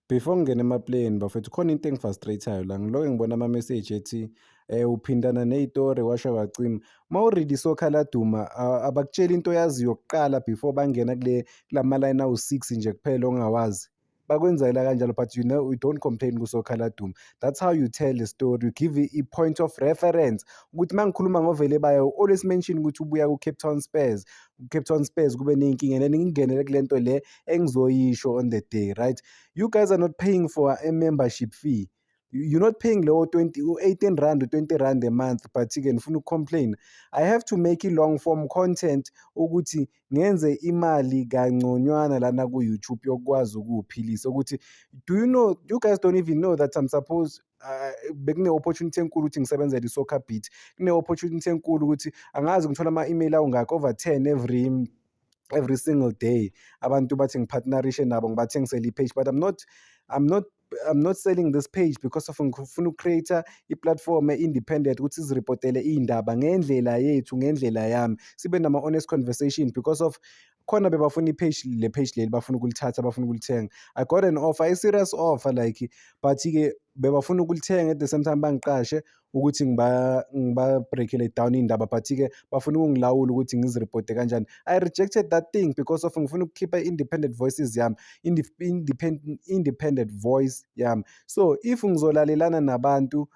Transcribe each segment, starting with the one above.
Before ngingena emaplayini bafethu, khona into engi-frustrate-ayo la. Ngilokhu ngibona ama-message ethi uphindana ney'tori, washa wacima. Uma u-read-a iSoccer Laduma, abakutsheli into oyaziyo kuqala before bangena kule kulama-line awu-six nje kuphela ongawazi. Bakwenzela kanjalo, but you know, you don't complain ku-Soccer Laduma. That's how you tell a story. You give i-point of reference ukuthi uma ngikhuluma ngoVelebayi, always mention ukuthi ubuya ku-Cape Town Spurs, Cape Town Spurs kube ney'nkinga, and then ngingenele kule nto le engizoyisho on the day, right? You guys are not paying for a membership fee. You're not paying lowo 20, u-R18, u-R20 a month, but-ke nifuna uku-complain. I have to make i-long form content ukuthi ngenze imali kangconywana lana ku-YouTube yokukwazi ukuwuphilisa ukuthi, do you know, you guys don't even know that I'm supposed, bekune-opportunity enkulu ukuthi ngisebenzele i-Soccer Beat. Kune-opportunity enkulu ukuthi angazi ngithola ama-email awungakhi, over 10 every single day. Abantu bathi ngi-partnerishe nabo, ngibathengisele i-page, but I'm not selling this page because of ngifuna uku-create-a i-platform e-independent ukuthi siziripotele iy'ndaba ngendlela yethu, ngendlela yami, sibe nama-honest conversation, because of khona bebafuna i-page, le page leli bafuna ukulithatha, bafuna ukulithenga. I got an offer, a serious offer, like, but-ke bebafuna ukulithenga, at the same time bangiqashe ukuthi ngiba-break-ele down iy'ndaba, but-ke bafuna ukungilawula ukuthi ngiziripote kanjani. I rejected that thing because of ngifuna ukukhipha i-independent voices yami, independent voice yami. So if ngizolalelana nabantu,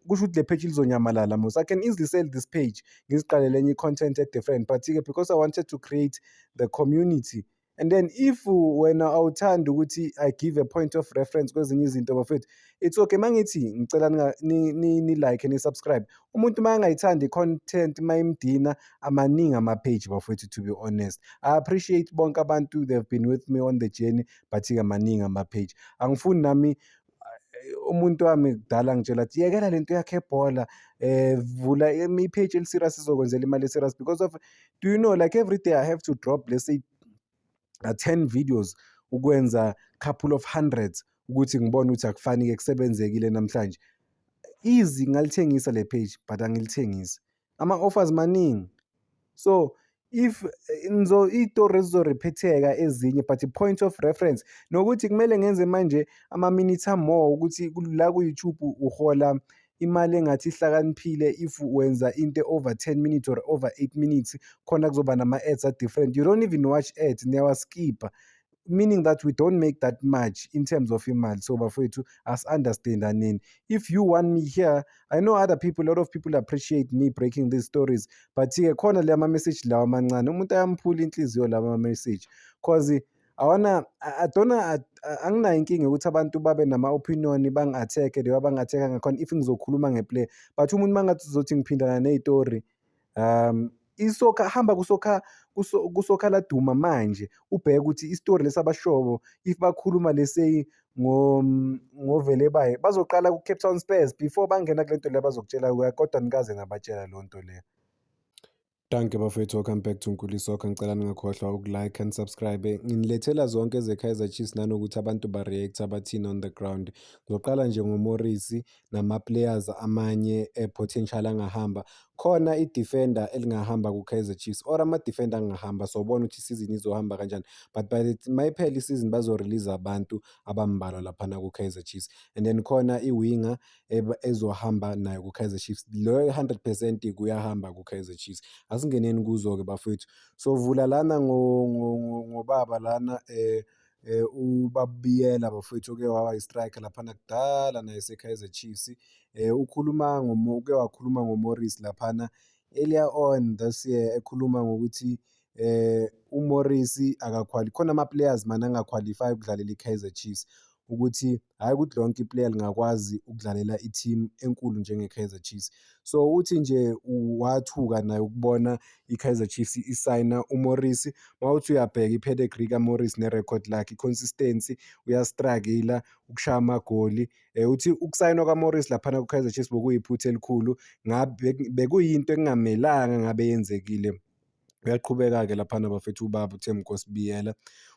kusho ukuthi le page lizonyamalala mos. I can easily sell this page, ngiziqalele enye i-content e-different, but-ke because I wanted to create the community. And then if wena awuthandi ukuthi I give a point of reference kwezinye izinto, bafethu, it's okay. Mangithi ngicela ni-like, ni-subscribe, umuntu uma angayithandi i-content, mayimdina, amaningi ama-page, bafethu. To be honest, I appreciate bonke abantu, they've been with me on the journey, but-ke maningi ama-page. Angifuni nami umuntu wami kudala ngitshela athi yekela lento yakho ebhola, vula i-page eli-serious izokwenzela imali e-serious, because of, do you know, like, every day I have to drop, let's say, 10 videos ukwenza couple of hundreds ukuthi ngibone ukuthi akufani-ke kusebenzekile namhlanje. Easy, ngingalithengisa le page, but angilithengisi. Ama-offers maningi. So if iy'tori zizo-repeat-eka ezinye, but i-point of reference nokuthi kumele ngenze manje ama-minutes more ukuthi la ku-YouTube uhola imali engathi ihlakaniphile if wenza into over 10 minutes or over 8 minutes, khona kuzoba nama-ads a-different. You don't even watch ads, niyawa-skip-a, meaning that we don't make that much in terms of imali. So bafowethu, asi-understand-aneni. If you want me here, I know other people, a lot of people appreciate me breaking these stories, but-ke khona le ama-message lawa amancane, umuntu ayamphula inhliziyo lawa ama-message, 'cause awana I don't, anginayo inkinga yokuthi abantu babe nama-opinion, bangi-attack-e the way abangi-attack-a ngakhona if ngizokhuluma nge-player, but umuntu uma ngathi uzothi ngiphindana ney'tori, i-soccer, hamba ku-soccer, ku-Soccer Laduma manje, ubheke ukuthi isitori lesi abasishoyo, if bakhuluma, let's say, ngoVelebayi, bazoqala ku-Cape Town Spurs before bangena kule nto le abazokutshela, kodwa nikaze ngabatshela leyo nto leyo. Dankie bafowethu, welcome back to Nkuli Soccer. Ngicela ningakhohlwa uku-like and subscribe. Nginilethela zonke eze-Kaizer Chiefs nanokuthi abantu ba-react bathini on the ground. Ngizoqala nje ngoMorris nama-players amanye e-potential angahamba. Khona i-defender elingahamba ku-Kaizer Chiefs or ama-defender angahamba, sobona ukuthi isizini izohamba kanjani. But by the mayiphela isizini bazo-release abantu abambalwa laphana ku-Kaizer Chiefs. And then khona i-winger ezohamba nayo ku-Kaizer Chiefs. Loyo 100% kuyahamba ku-Kaizer Chiefs. Asingeneni kuzo-ke bafowethu. Sovula lana ngobaba lana, uBabiyela bafowethu, oke waba i-striker laphana kudala naye ese-Kaizer Chiefs. Ukhuluma uke wakhuluma ngoMorris laphana earlier on this year, ekhuluma ngokuthi uMorris khona ama-players mani anga-qualify ukudlalela i-Kaizer Chiefs, ukuthi hhayi ukuthi lonke i-player lingakwazi ukudlalela i-team enkulu njenge-Kaizer Chiefs. So uthi nje wathuka naye ukubona i-Kaizer Chiefs isayina uMorris. Mawuthi uyabheka i-pedigree kaMorris ne-record lakhe, i-consistency, uya-struggle-a ukushaya amagoli. Uthi ukusayinwa kwaMorris laphana ku-Kaizer Chiefs bekuyiphutha elikhulu, bekuyinto ekungamelanga ngabe yenzekile. Uyaqhubeka-ke laphana bafethu ubaba uThembinkosi Biyela.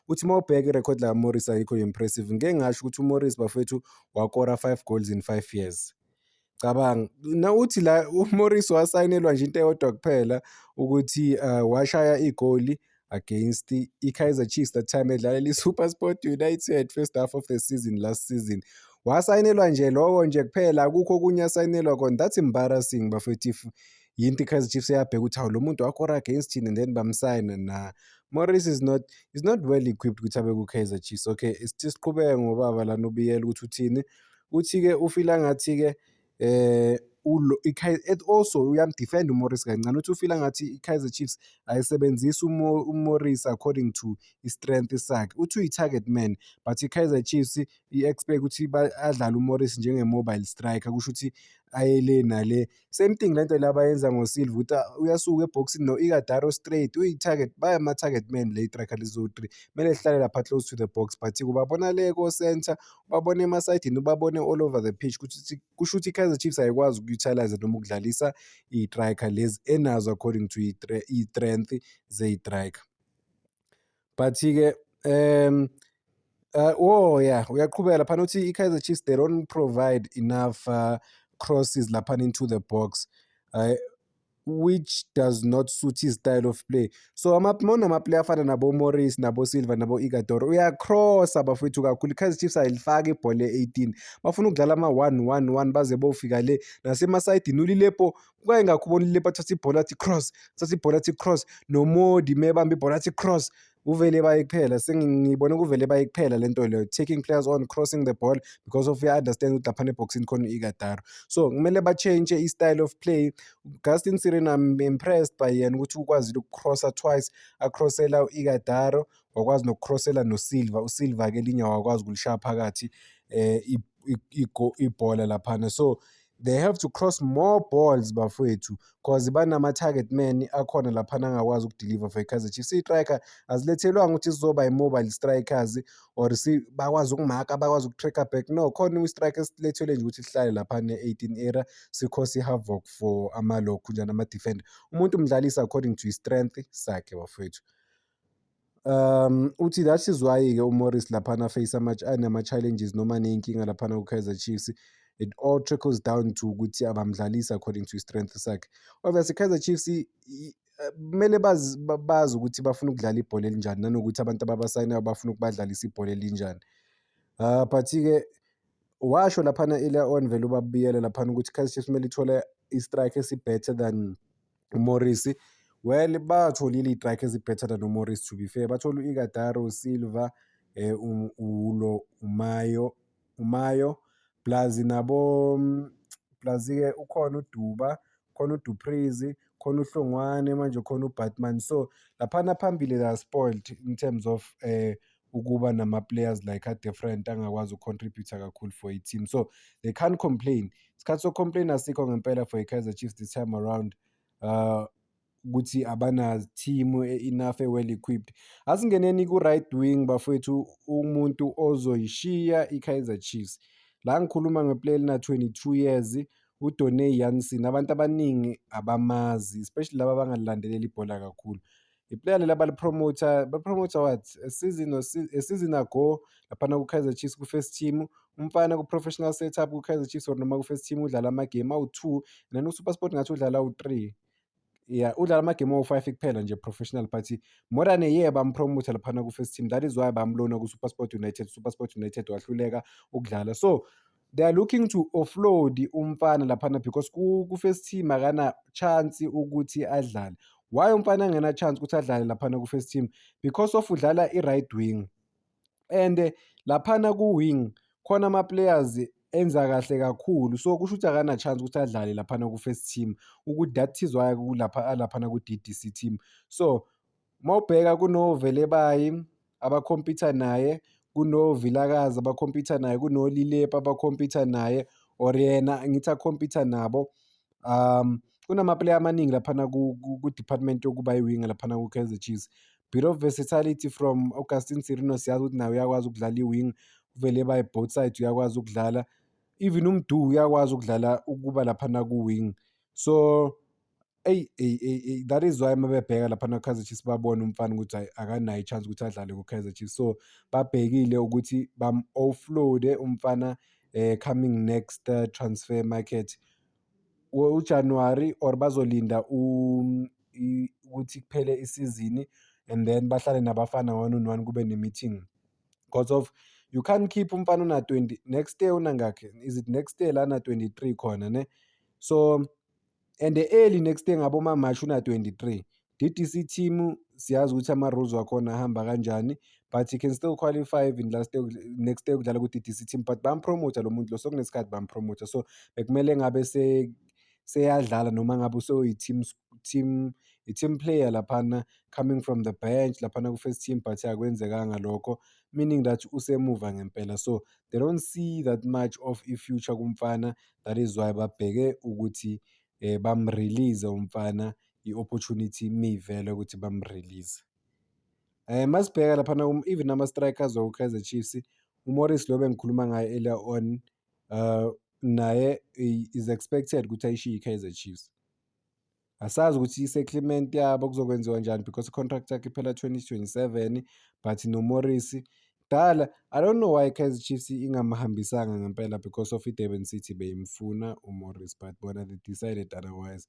Uthi uma ubheka irekhodi likaMorris ayikho impressive. Ngike ngasho ukuthi uMorris, bafethu, wakora 5 goals in 5 years. Cabanga, uthi la uMorris wasayinelwa nje into eyodwa kuphela, ukuthi washaya igoli. Against i-Kaizer Chiefs that time edlalela i-SuperSport United, first half of the season last season. Wasayinelwa nje lokho nje kuphela, akukho okunye asayinelwa khona. That's embarrassing, bafethu, if yinto i-Kaizer Chiefs eyabheka ukuthi hawu, lo muntu wakora against thina and then bamsayina. Na, Morris is not well equipped ukuthi abe ku-Kaizer Chiefs. Okay, sithi siqhubeke ngobaba lana uBiyela ukuthi uthini. Uthi-ke ufila ngathi-ke also uyam-defend uMorris kancane. Uthi ufila ngathi i-Kaizer Chiefs ayisebenzisi uMorris according to i-strength sakhe. Uthi uyi-target man, but i-Kaizer Chiefs i-expect ukuthi adlale uMorris njenge-mobile striker, kusho ukuthi aye le nale. Same thing lento le abayenza ngoSilva, ukuthi uyasuka ebhokisini no-Ighodaro straight, uyi-target, bayama-target man le striker lezi zowu-three. Kumele zihlale lapha close to the box, but ubabona le ko-centre, ubabone emasayidini, ubabone all over the pitch. Kusho ukuthi i-Kaizer Chiefs ayikwazi uku-utilise noma ukudlalisa iy'striker lezi enazo according to iy'strength zeyi-striker. But-ke oh yeah, uyaqhubeka laphana, uthi i-Kaizer Chiefs, they don't provide enough crosses laphana into the box, which does not suit his style of play. So mawunama-player afana nabo-Morris, nabo-Silva, nabo-Ighodaro, uya-cross-a, bafowethu, kakhulu. I-Kaizer Chiefs ayilifaki ibhola e-18, bafuna ukudlala ama-one one one baze bofika le nasemasayidini. ULilepo kuke ngakho ubona uLilepo athatha ibhola athi cross, athatha ibhola athi cross, noModi mebamba ibhola athi cross, uvele baye kuphela. Sengibone kuvele baye kuphela lento leyo, taking players on, crossing the ball, because of uya-understand ukuthi laphana ebhokisini khona u-Ighodaro. So kumele ba-change i-style of play. Gaston Sirino, I'm impressed by yena ukuthi ukwazile uku-crossa twice, acrossela u-Ighodaro, wakwazi noku-crossela noSilva. USilva-ke elinye wakwazi ukulishaya phakathi ibhola laphana. So they have to cross more balls, bafowethu, 'cause banama-target man akhona laphana angakwazi uku-deliver for i-Kaizer Chiefs. Iy'striker azilethelwanga ukuthi zizoba i-mobile strikers or bakwazi ukumaka, bakwazi uku-track-a back, no. Khona i-striker esilethelwe nje ukuthi sihlale laphana e-18 area, si-cause i-havoc for amalokhunjana, ama-defender. Umuntu umdlalisa according to i-strength sakhe, bafowethu. Uthi that is why-ke uMorris laphana face anama-challenges noma aney'nkinga laphana ku-Kaizer Chiefs. It all trickles down to ukuthi abamdlalisi according to i-strength sakhe. Obviously, i-Kaizer Chiefs kumele bazi bazi ukuthi bafuna ukudlala ibhola elinjani, nanokuthi abantu ababasayinayo bafuna ukubadlalisa ibhola elinjani. But-ke washo laphana earlier on vele ubabuyela laphana ukuthi i-Kaizer Chiefs kumele ithole i-striker esi-better than uMorris. Well, batholile iy'striker ezi-better than uMorris, to be fair. Bathole u-Ighodaro, Silva, ulo uMayo, uMayo plus nabo, plus-ke ukhona uDuba, khona uDu Preez, khona uHlongwane, manje khona uBaartman. So laphana phambili they are spoiled in terms of ukuba nama-players like a-different angakwazi uku-contribute-a kakhulu for i-team. So they can't complain. Isikhathi soku-complain asikho ngempela for i-Kaizer Chiefs this time around, ukuthi abana team enough e-well equipped. Asingeneni ku-right wing, bafowethu, umuntu ozoyishiya i-Kaizer Chiefs. La ngikhuluma nge-player elina 22 years, uDornay Jansen. Abantu abaningi abamazi, especially laba abangalilandeleli ibhola kakhulu. I-player leli abali-promote-a, ba-promote-a what, a season or a season ago laphana ku-Kaizer Chiefs ku-first team. Umfana ku-professional setup ku-Kaizer Chiefs or noma ku-first team udlala amagemu awu-2, then ku-SuperSport ngathi udlala awu-3. Yeah, udlala amagemu awu-5 kuphela nje professional, but more than a year bam-promote-a laphana ku-first team. That is why bam-loan-a ku-SuperSport United. SuperSport United wahluleka ukudlala. So they are looking to offload umfana laphana because ku-first team akana chance ukuthi adlale. Why umfana engena chance ukuthi adlale laphana ku-first team? Because of udlala i-right wing and laphana ku-wing khona ama-players enza kahle kakhulu, so kusho ukuthi akana chance ukuthi adlale laphana ku-first team, ukuthi that is why kulapha alaphana ku-D_D_C team. So mawubheka kunoVelebayi aba-compete-a naye, kunoVilakazi aba-compete-a naye, kunoLilepo aba-compete-a naye, or yena ngithi a-compete-a nabo. Kunama-player amaningi laphana ku-department yokuba i-winger laphana ku-Kaizer Chiefs. Bit of versatility from Augustin Sirino, siyazi ukuthi naye uyakwazi ukudlala i-wing, uVelebayi both sides uyakwazi ukudlala. Even uMdu uyakwazi ukudlala ukuba laphana ku-wing. So eyi eyi eyi, that is why mabebheka laphana ku-Kaizer Chiefs babona umfana ukuthi hhayi, akanayo i-chance ukuthi adlale ku-Kaizer Chiefs. So babhekile ukuthi bam-offload-e umfana coming next transfer market uJanuwari, or bazolinda ukuthi kuphele isizini. And then bahlale nabafana one on one, kube ne-meeting, because of you can't keep umfana una-20, next year unangakhi, is it next year lana 23 khona, ne? So and early next year ngaboma-March una-23. DDC team, siyazi ukuthi ama-rules wakhona ahamba kanjani, but he can still qualify even last year, next year ukudlala ku-DDC team, but bam-promote lo muntu lo, sokunesikhathi bam-promote, so bekumele ngabe seyadlala noma ngabe useyi-team team i-team player laphana, coming from the bench laphana ku-first team, but akwenzekanga lokho, meaning that usemuva ngempela. So they don't see that much of i-future kumfana. That is why babheke ukuthi bam-release umfana, i-opportunity meyivela ukuthi bam-release. Masibheka laphana, even ama-strikers waku-Kaizer Chiefs, uMorris lo bengikhuluma ngaye earlier on, naye is expected ukuthi ayishiye i-Kaizer Chiefs. Asazi ukuthi i-settlement yabo kuzokwenziwa njani because i-contract yakhe iphela 2027, but noMorris kudala, I don't know why i-Kaizer Chiefs ingamhambisanga ngempela, because of i-Durban City beyimfuna uMorris, but bona they decided otherwise.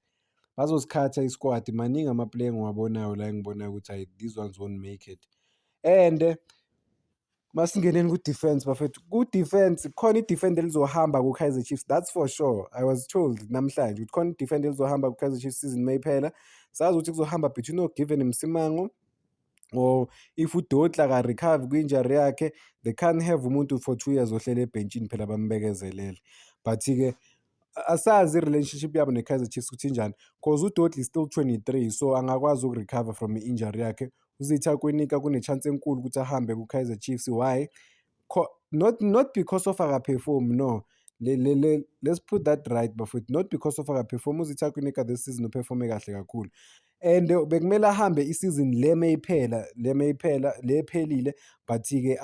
Bazosikhatha i-squad, maningi ama-player engiwabonayo la engibonayo ukuthi hhayi, these ones won't make it. And masingeneni ku-defense, bafethu, ku-defense khona i-defender elizohamba ku-Kaizer Chiefs, that's for sure. I was told namhlanje ukuthi khona i-defender elizohamba ku-Kaizer Chiefs season mayiphela. Sazi ukuthi kuzohamba between o-Given Msimango or if uDortley aka-recover kwi-injury yakhe. They can't have umuntu for 2 years ohleli ebhentshini phela, bambekezelele. But-ke asazi i-relationship yabo ne-Kaizer Chiefs ukuthi injani, 'cause uDortley is still 23, so angakwazi uku-recover from i-injury yakhe. UZitha Kwinika kune-chance enkulu ukuthi ahambe ku-Kaizer Chiefs. Why? Not because of aka-perform, no. Let's put that right, bafowethu, not because of aka-perform. UZitha Kwinika this season u-perform-e kahle kakhulu and bekumele ahambe isizini le meyiphela, le meyiphela, le ephelile, but-ke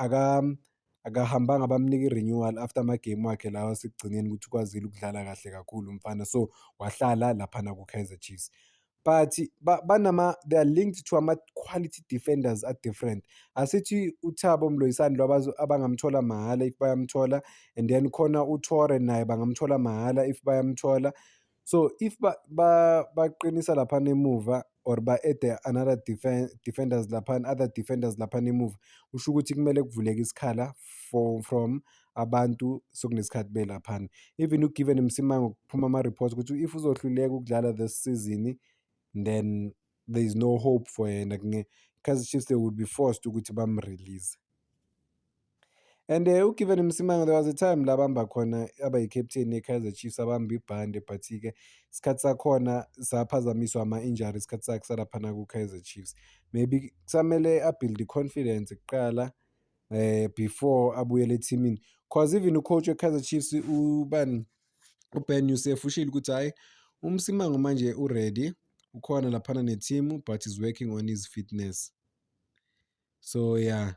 akahambanga, bamnika i-renewal after ama-game wakhe lawa asekugcineni ukuthi ukwazile ukudlala kahle kakhulu umfana, so wahlala laphana ku-Kaizer Chiefs. But banama they are linked to ama-quality defenders a-different. Asithi uThabo Moloisane lo abangamthola mahhala if bayamthola, and then khona uThore naye bangamthola mahhala if bayamthola. So if baqinisa laphana emuva or ba-add-e another defenders laphana, other defenders laphana emuva, kusho ukuthi kumele kuvuleke isikhala for from abantu sekunesikhathi belaphana. Even uGiven Msimango, kuphuma ama-reports ukuthi if uzohluleka ukudlala this season, then there is no hope for yena. Kaizer Chiefs, they would be forced ukuthi bam-release. And uGiven Msimango, there was a time la abamba khona, aba yi-captain ye-Kaizer Chiefs, abamba ibhande, but-ke isikhathi sakhona saphazamiswa ama-injury, isikhathi sakhe salaphana ku-Kaizer Chiefs. Maybe kusamele a-build i-confidence kuqala before abuyele ethimini, 'cause even u-coach we-Kaizer Chiefs, ubani, uBen Youssef, ushilo ukuthi hhayi, uMsimango manje u-ready, ukhona laphana ne-team, but is working on his fitness. So yeah,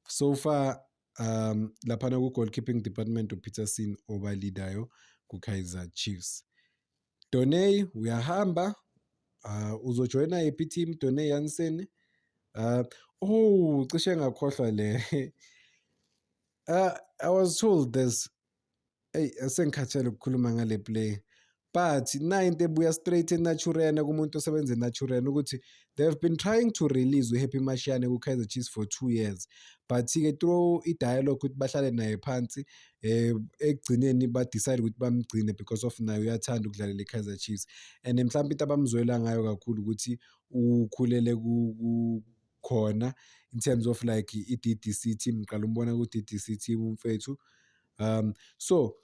so far laphana ku-goalkeeping department, uPeterson oba-lead-ayo ku-Kaizer Chiefs. Donay uyahamba, uzojoyina yiphi i-team, Donay Jansen? Oh, cishe ngakhohlwa le. I was told this, eyi, sengikhathele ukukhuluma ngale play, but nayi into ebuya straight eNaturena, kumuntu osebenza eNaturena, ukuthi they have been trying to release uHappy Mashiane ku-Kaizer Chiefs for 2 years, but-ke through i-dialogue ukuthi bahlale naye phansi, ekugcineni ba-decide ukuthi bamgcine because of naye uyathanda ukudlalela i-Kaizer Chiefs, and mhlawumpe into abamzwela ngayo kakhulu ukuthi ukhulele khona in terms of like i-D_D_C team, ngiqala umbona ku-D_D_C team umfethu. So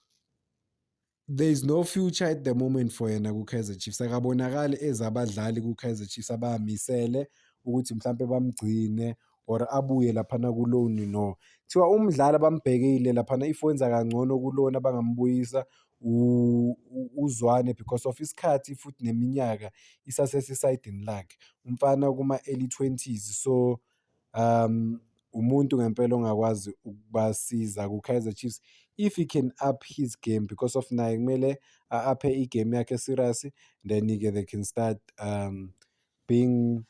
there is no future at the moment for yena ku-Kaizer Chiefs, akabonakali ezabadlali ku-Kaizer Chiefs abamisele ukuthi mhlampe bamgcine or abuye laphana ku-loan, no. Kuthiwa umdlali abambhekile laphana, if wenza kangcono ku-loan, abangambuyisa uZwane, because of isikhathi futhi neminyaka isasesesayidini lakhe. Umfana kuma-early twenties, so umuntu ngempela ongakwazi ukubasiza ku-Kaizer Chiefs if he can up his game, because of naye kumele a-up-e i-game yakhe serious, then-ke they can start being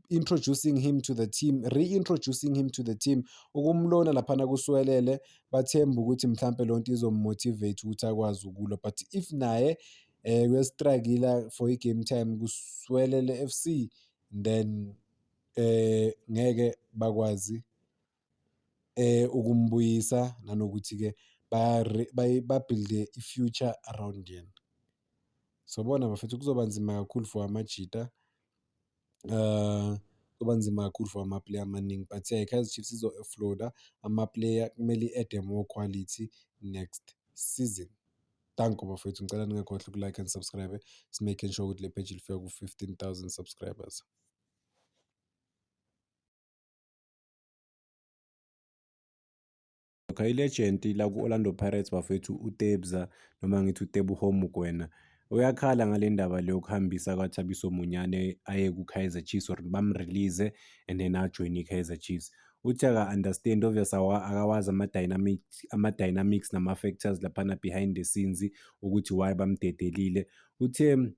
introducing him to the team, reintroducing him to the team. Ukumlona laphana kuSiwelele, bathemba ukuthi mhlampe leyo nto izom-motivate ukuthi akwazi ukulwa, but if naye uya-struggle-a for i-game time kuSiwelele F_C, Then ngeke bakwazi ukumbuyisa nanokuthi-ke ba-build-e i-future around yena. Sobona bafethu kuzoba nzima kakhulu for amajita, kuzoba nzima kakhulu for ama-player amaningi but yeah, i-Kaizer Chiefs izo-offload-a ama-player, kumele i-add-e more quality next season. Danko bafowethu, ngicela ningakhohlwa uku-like and subscribe, si-make sure ukuthi le page lifika ku-15,000 subscribers. Okay, i-legend la ku-Orlando Pirates bafethu uTebza noma ngithi uTeboho Mokoena uyakhala ngale ndaba le yokuhambisa kwaThabiso Monyane aye ku-Kaizer Chiefs or bam-release and then ajoyine i-Kaizer Chiefs. Uthi aka-understand obvious akawazi ama-dynamics nama-factors laphana behind the scenes ukuthi why bamdedelile. Uthe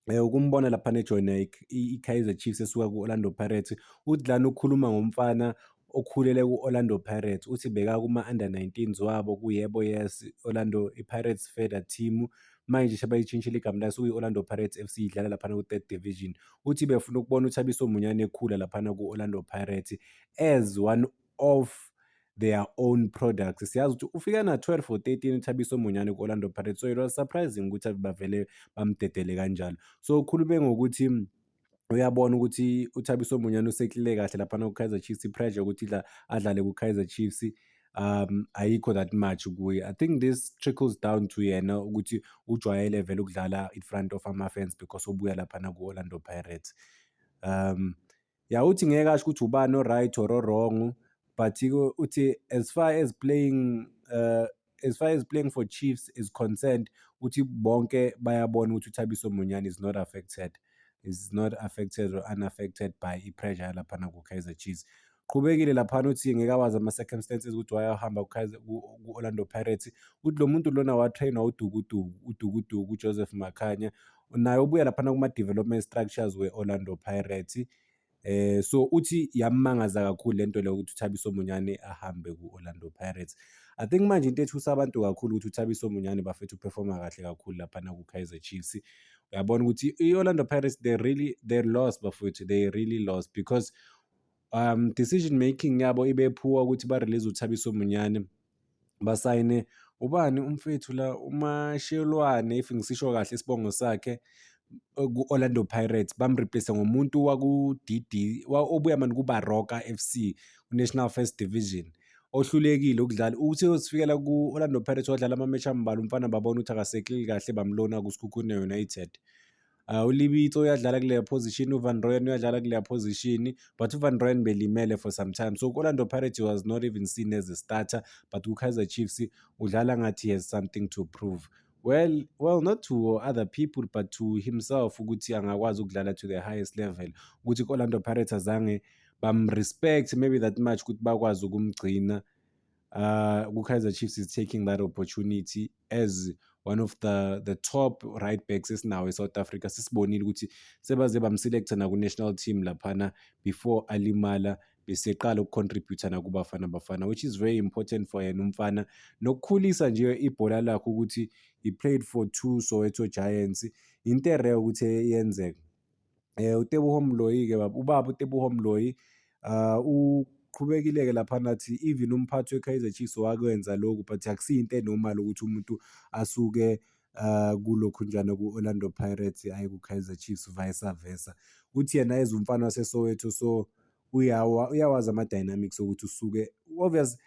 ukumbona laphana ejoyina i-Kaizer Chiefs esuka ku-Orlando Pirates, uthi lana ukhuluma ngomfana okhulele ku-Orlando Pirates, uthi beka kuma-under 19s wabo kuYebo Yes Orlando i-Pirates Feeder team, manje sebayishintshile igama layo sekuyi-Orlando Pirates FC idlala laphana ku-third division. Uthi befuna ukubona uThabiso Monyane ekhula laphana ku-Orlando Pirates as one of their own products. Siyazi ukuthi ufika na-12 or 13 uThabiso Monyane ku-Orlando Pirates, so it was surprising ukuthi bavele bamdedele kanjalo. So ukhulume ngokuthi uyabona ukuthi uThabiso Monyane useklile kahle laphana ku-Kaizer Chiefs, i-pressure ukuthi adlale ku-Kaizer Chiefs ayikho that much kuye. I think this trickles down to yena ukuthi ujwayele vele ukudlala in front of ama-fans because ubuya laphana ku-Orlando Pirates. Ya uthi ngeke asho ukuthi ubani o-right or o-wrong, but uthi as far as playing for Chiefs is concerned, uthi bonke bayabona ukuthi uThabiso Monyane is not affected or unaffected by i-pressure yalaphana ku-Kaizer Chiefs. Qhubekile laphana uthi ngeke awazi ama-circumstances ukuthi wayahamba ku-Orlando Pirates. Uthi lo muntu lona wa-train-wa uDukuduku, uDukuduku uJoseph Makhanya, naye ubuya laphana kuma-development structures we-Orlando Pirates. So uthi yammangaza kakhulu lento leyo ukuthi uThabiso Monyane ahambe ku-Orlando Pirates. I think manje into ethusa abantu kakhulu ukuthi uThabiso Monyane bafethu u-perform-a kahle kakhulu laphana ku-Kaizer Chiefs. Uyabona ukuthi i-Orlando Pirates, they lost bafowethu, they really lost because decision making yabo ibe poor ukuthi ba-release uThabiso Monyane, basayine ubani umfethu la, uMashelwane, if ngisisho kahle isibongo sakhe, ku-Orlando Pirates, bam-replace ngomuntu waku-DD obuya mani ku-Baroka FC, ku-National First Division, ohlulekile ukudlala. Uthe uzifikela ku-Orlando Pirates wadlala ama-match ambalwa umfana, babona ukuthi akaseklile kahle, bam-loan-a ku-Sekhukhune United. ULebitso uyadlala kuleya position, uVan Rooyen uyadlala kuleya position, but uVan Rooyen belimele for some time. So ku-Orlando Pirates he was not even seen as a starter, but ku-Kaizer Chiefs udlala ngathi he has something to prove. Well, not to other people but to himself ukuthi angakwazi ukudlala to the highest level. Ukuthi ku-Orlando Pirates azange bam-respect maybe that much ukuthi bakwazi ukumgcina. Ku-Kaizer Chiefs is taking that opportunity as one of the top right backs esinawo e-South Africa. Sisibonile ukuthi sebaze bam-select-a naku-national team laphana before alimala, beseqala uku-contribute-a nakuBafana Bafana, which is very important for yena umfana nokukhulisa nje ibhola lakhe ukuthi he played for two Soweto Giants, into e-rare ukuthi yenzeke. UTeboho Moloi-ke ubaba uTeboho Moloi uqhubekile-ke laphana athi even umphathi we-Kaizer Chiefs wakwenza lokhu, but akusiyo into e-normal ukuthi umuntu asuke kulokhunjana ku-Orlando Pirates aye ku-Kaizer Chiefs, vice versa. Uthi yena as umfana waseSoweto, so uyawazi ama-dynamics okuthi usuke, obvious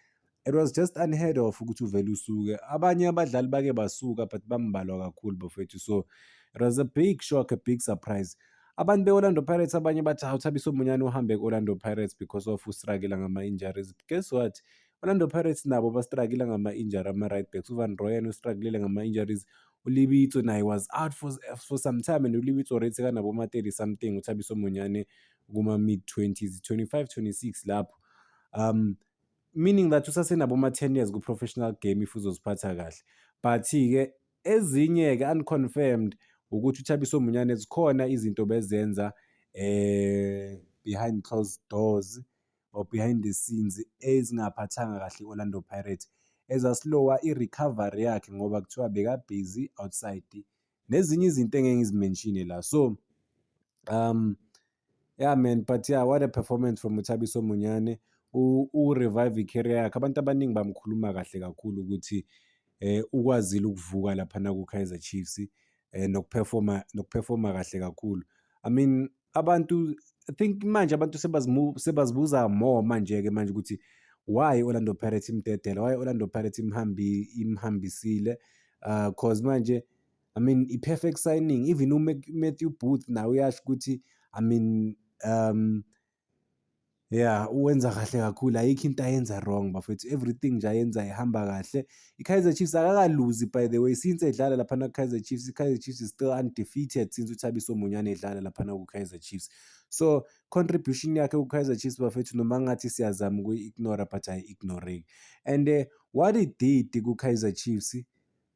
it was just unheard of ukuthi uvele usuke. Abanye abadlali bake basuka but bambalwa kakhulu bafowethu, so it was a big shock, a big surprise. Abantu be-Orlando Pirates abanye bathi hawu, Thabiso Monyane uhambe ku-Orlando Pirates because of u-struggle ngama-injuries. Guess what? Orlando Pirates nabo ba-struggle ngama-injury ama-right backs. UVan Rooyen u-struggle ngama-injuries. uLebitso naye was out for some time and uLebitso already sekanabo ma-30 something, uThabiso Monyane kuma-mid 20s, 25 26 lapho. Meaning that usasenabo ma-10 years ku-professional game if uzoziphatha kahle. But-ke ezinye-ke unconfirmed ukuthi uThabiso Monyane zikhona izinto bezenza behind closed doors or behind the scenes ezingaphathanga kahle i-Orlando Pirates, eza-slow-a i-recovery yakhe ngoba kuthiwa beka-busy outside nezinye izinto engeke ngizi-mention-e la. So Yeah man, but yeah, what a performance from uThabiso Monyane. U-revive i-career yakhe. Abantu abaningi bamkhuluma kahle kakhulu ukuthi ukwazile ukuvuka laphana ku-Kaizer Chiefs nokuperforma kahle kakhulu. I mean, abantu, I think manje abantu sebazibuza more manje-ke manje ukuthi why Orlando Pirates imdedela, why Orlando Pirates imhambisile, 'cause manje, I mean, i-perfect signing. Even uMatthew Booth nawe uyasho ukuthi, I mean, yeah, uwenza kahle kakhulu, ayikho into ayenza wrong bafowethu, everything nje ayenza ihamba kahle. I-Kaizer Chiefs akakaluzi, by the way, since edlala laphana ku-Kaizer Chiefs. I-Kaizer Chiefs is still undefeated since uThabiso Monyane edlala laphana ku-Kaizer Chiefs. So contribution yakhe ku-Kaizer Chiefs, bafethu, noma ngathi siyazama ukuyi-ignore, but ayi-ignoreki. And what he did ku-Kaizer Chiefs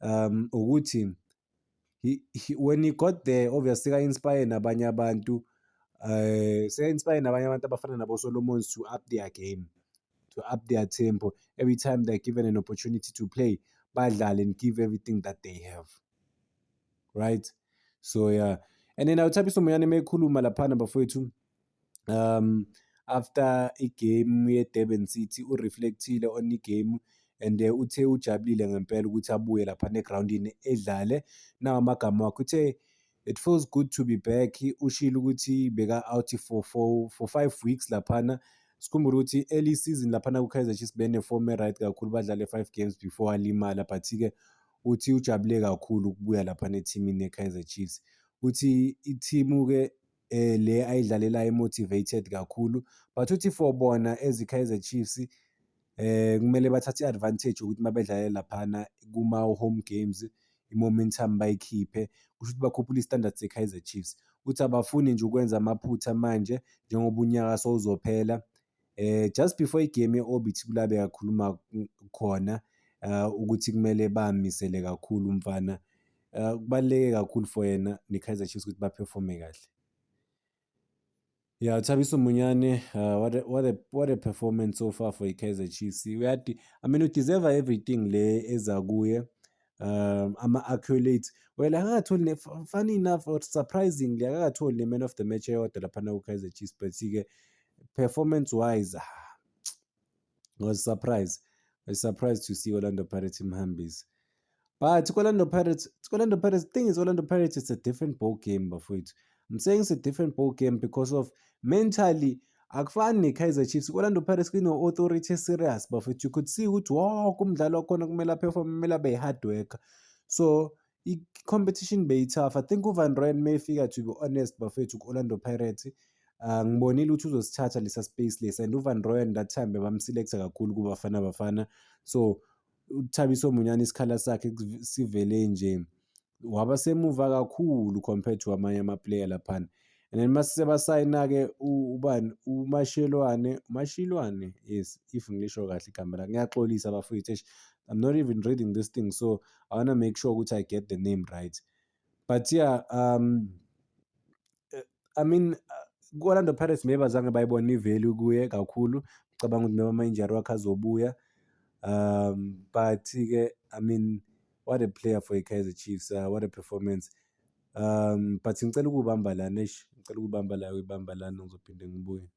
ukuthi when he got there, obviously seka-inspire nabanye abantu, seka-inspire nabanye abantu abafana nabo-Solomons to up their game, to up their tempo. Every time they're given an opportunity to play, badlale and give everything that they have, right? So yeah, and then uThabiso Monyane mekhuluma laphana, bafowethu, after igame ye-Durban City, ureflectile on igame and uthe ujabulile ngempela ukuthi abuye laphana egrawundini edlale. Nawa amagama wakhe, uthe, "It feels good to be back." Ushilo ukuthi beka out for 5 weeks laphana. Sikhumbule ukuthi early season laphana ku-Kaizer Chiefs bene-form e-right kakhulu, badlale five games before alimala, but-ke uthi ujabule kakhulu ukubuya laphana ethimini ye-Kaizer Chiefs. Uthi ithimu-ke le ayidlalelayo i-motivated kakhulu, but uthi for bona as i-Kaizer Chiefs kumele bathathe i-advantage ukuthi uma bedlalela laphana kuma-home games, i-momentum bayikhiphe, kusho ukuthi bakhuphule i-standard se-Kaizer Chiefs. Uthi abafuni nje ukwenza amaphutha manje njengoba unyaka sowuzophela. Just before igame ye-Orbit kula bekakhuluma khona ukuthi kumele bamisele kakhulu umfana. Kubaluleke kakhulu for yena ne-Kaizer Chiefs ukuthi baperforme kahle. Yeah, Thabiso Monyane, what a performance so far for i-Kaizer Chiefs. Uyadi, I mean, udeserve everything le eza kuye. Ama-accolades. Well, akakatholi, funny enough or surprisingly, akakatholi ne-man of the match eyodwa laphana ku-Kaizer Chiefs, but-ke performance wise, I was surprised. I was surprised to see Orlando Pirates imhambisa. But Orlando Pirates, thing is, Orlando Pirates, it's a different ball game, bafowethu. I'm saying it's a different ball game because of mentally akufani ne-Kaizer Chiefs. Orlando Pirates kune-authority serious, bafethu. You could see ukuthi wonke umdlalo wakhona kumele aperform, kumele abe i-hard worker. So i-competition beyi-tough. I think uVan Rooyen mayefika, to be honest, bafethu, ku-Orlando Pirates, ngibonile ukuthi uzosithatha lesa space lesa, and uVan Rooyen that time bebamselecta kakhulu kuBafana Bafana. So uThabiso Monyane isikhala sakhe sivele nje waba semuva kakhulu compared to amanye ama-player laphana. And then mase sebasayina-ke ubani, uMashelwane, Mashilwane, yes, if ngilisho kahle igama lakhe, ngiyaxolisa bafowethu, eish, I'm not even reading this thing, so I wanna make sure ukuthi I get the name right. But yeah, I mean, ku-Orlando Pirates maybe azange bayibone i-value kuye kakhulu, ngicabanga ukuthi maybe ama-injury wakhe azobuya. But-ke, I mean, what a player for i-Kaizer Chiefs, what a performance. But ngicela ukubamba lana, eish, ngicela ukubamba la, uyibamba lana, ngizophinde ngibuye.